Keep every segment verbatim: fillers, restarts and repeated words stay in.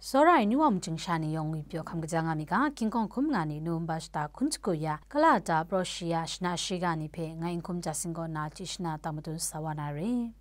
Tsawra ai ni wa mungchying sha ni yawng ngwi pyaw hkam kaja nga mi ga, King Kong hkum nga ni November shata hkun shagu ya, kala ta praw shi ya, shana shiga ni hpe ngai n hkum ja sing kaw na, chyi shana tang madun sa wa na re.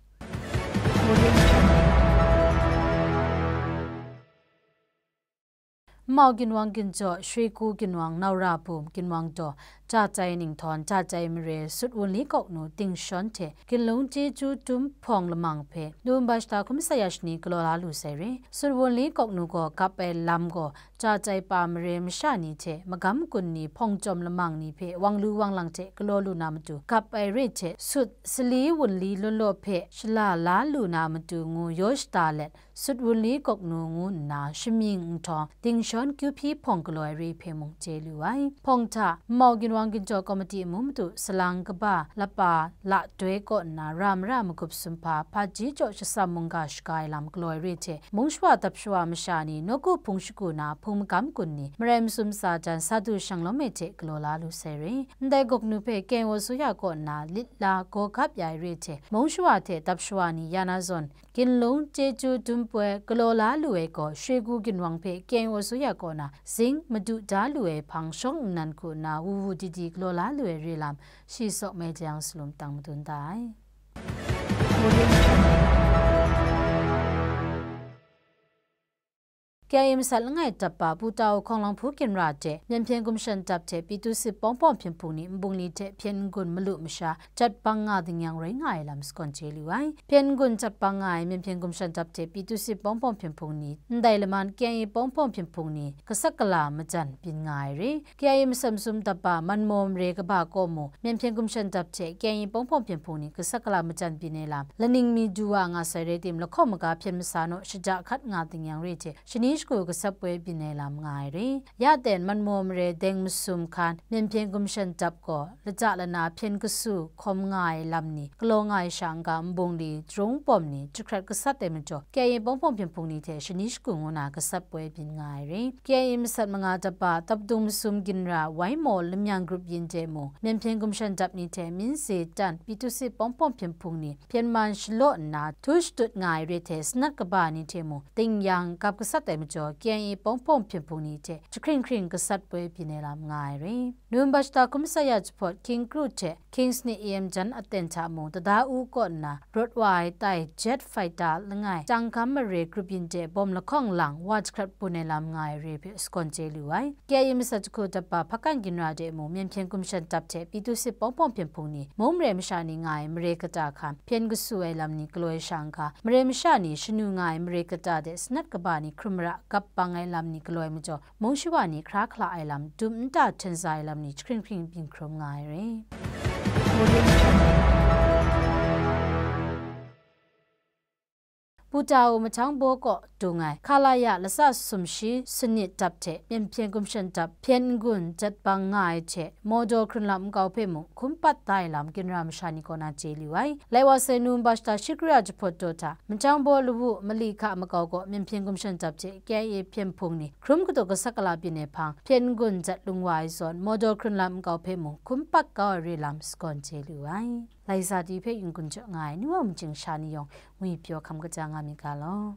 Nmau ginwang ginjaw, Shreku ginwang, Naura Bum ginwang daw, Jacai ninghtawng, Jacai mare, Sut Wunli Kawknu, Tingshawn hte Ginlung Chyeju Dum Hpawng Lamang hpe November shata hkun masat ya shani galaw la lu sai re. Sut Wunli Kawknu gaw gap ai lam gaw, Jacai pa mare masha ni hte magam gun ni hpawng chyawm lamang ni hpe wang lu wang lang hte galaw lu na matu gap ai re hte, Sut Sali Wunli law law hpe shala la lu na matu ngu yaw shada let, Sut Wunli Kawknu ngu nna shamying nhtawng, Tingshawn kyu hpyi hpawng galaw ai re hpe mung chye lu ai. Hpawng hta, Nmau ginwang ginjaw komiti amu matu salang kaba lapa la doi kaw nna, ra mara magup sumhpa, hpaji jaw shasam mungga shaga ai lam galaw ai re hte, mung shawa dap shawa masha ni, nawku hpung shagu na hpung magam gun ni, marai masum tsa jan sa du shang lawm ai hte galaw la lu sai re. Ndai Kawknu hpe K N O suya kaw nna lit la gaw gap ya ai re hte, mung shawa hte dap shawa ni ya na zawn, Ginlung Chyeju Dum Poi galaw la lu ai gaw, Shreku ginwang hpe K N O suya kaw na zing madu da lu ai hpang shawng nnan hku nna wu wu di di galaw la lu ai re lam, shi sawk mai jang salum tang madun da ai. K I A masat langai dap pa Pu Tau Hkawng Langhpu Ginra hte Myen Hpyen Gumshan Dap hte Pyi Tu Sit Pawng Pawng Hpyen Hpung ni nbungli hte hpyen n-gun malu masha jat bang nga ding yang rai nga ai lam sagawn chye lu ai. Hpyen n-gun jat bang nga ai Myen Hpyen Gumshan Dap hte Pyi Tu Sit Pawng Pawng Hpyen Hpung ni ndai laman K I A Pawng Pawng Hpyen Hpung ni gasat gala majan byin nga ai re. K I A masat masum dap pa Manmaw Mare kaba kaw mu, Myen Hpyen Gumshan Dap hte K I A Pawng Pawng Hpyen Hpung ni gasat gala majan byin ai lam, laning mi du wa nga sai rai tim, lahkawng maga hpyen masa naw shaja hkat nga ding yang re hte, shani shagu gasat poi byin ai lam nga ai re. Ya ten, Manmaw Mare deng masum hkan, Myen Hpyen Gumshan Dap gaw, lata lana hpyen kasu hkawm nga ai lam ni galaw nga ai sha n-ga, nbungli, jarung pawm ni, jahkrat gasat ai majaw, K I A Pawng Pawng Hpyen Hpung ni hte shani shagu ngu na gasat poi byin nga ai re. K I A masat manga dap pa Tapadung Masum Ginra, Waimaw Lamyang grup yin de mung, Myen Hpyen Gumshan Dap ni hte Minze Tan, Pyi Tu Sit Pawng Pawng Hpyen Hpung ni hpyen man shalaw nna htu shatut nga ai re hte, sanat kaba ni hte mung, ting yang gap gasat ai majaw, K I A Pawng Pawng Hpyen Hpung ni hte jahkring hkring gasat poi byin ai lam nga ai re. November shata hkun masat ya jahpawt, King Kru hte Kings ni A M jan aten hta mung, Tada U kaw nna rawt wa ai tai jet fighter langai, Chyang Kam Mare grup yin de bawm lahkawng lang, wa jahkrat bun ai lam nga ai re hpe sagawn chye lu ai. K I A masat jahku dap pa Hpakan Ginra de mung, Myen Hpyen Gumshan Dap hte Pyi Tu Sit Pawng Pawng Hpyen Hpung ni, mung mare masha ni nga ai mare kata hkan hpyen kasu ai lam ni galaw ai sha n-ga, mare masha ni shanu nga ai mare kata de sanat kaba ni hkrum mara gap bang ai lam ni galaw ai majaw, mung shawa ni hkra hkala ai lam, dum nta hten za ai lam ni jahkring hkring byin hkrum nga ai re. Pu Tau Mahtang Baw kaw dung ai Khalaya lasa sumshi sanit dap hte Myen Hpyen Gumshan Dap hpyen n-gun jat bang nga ai hte, Mawdaw hkrunlam nkau hpe mung hkum pat da ai lam, Ginra masha ni kaw na chye lu ai. Lai wa sai, November shata shi kru ya jahpawt daw hta, Mahtang Baw lawu mali hka makau gaw Myen Hpyen Gumshan Dap hte K I A Hpyen Hpung ni hkrum kadu gasat gala byin ai hpang, hpyen n-gun jat lung wa ai zawn, Mawdaw hkrunlam nkau hpe mung hkum pat kau ai re lam sagawn chye lu ai. Lai sa ti hpe yin kun jaw nga ai, ni wa mungchying sha ni yawng ngwi pyaw hkam kaja nga mi ga law.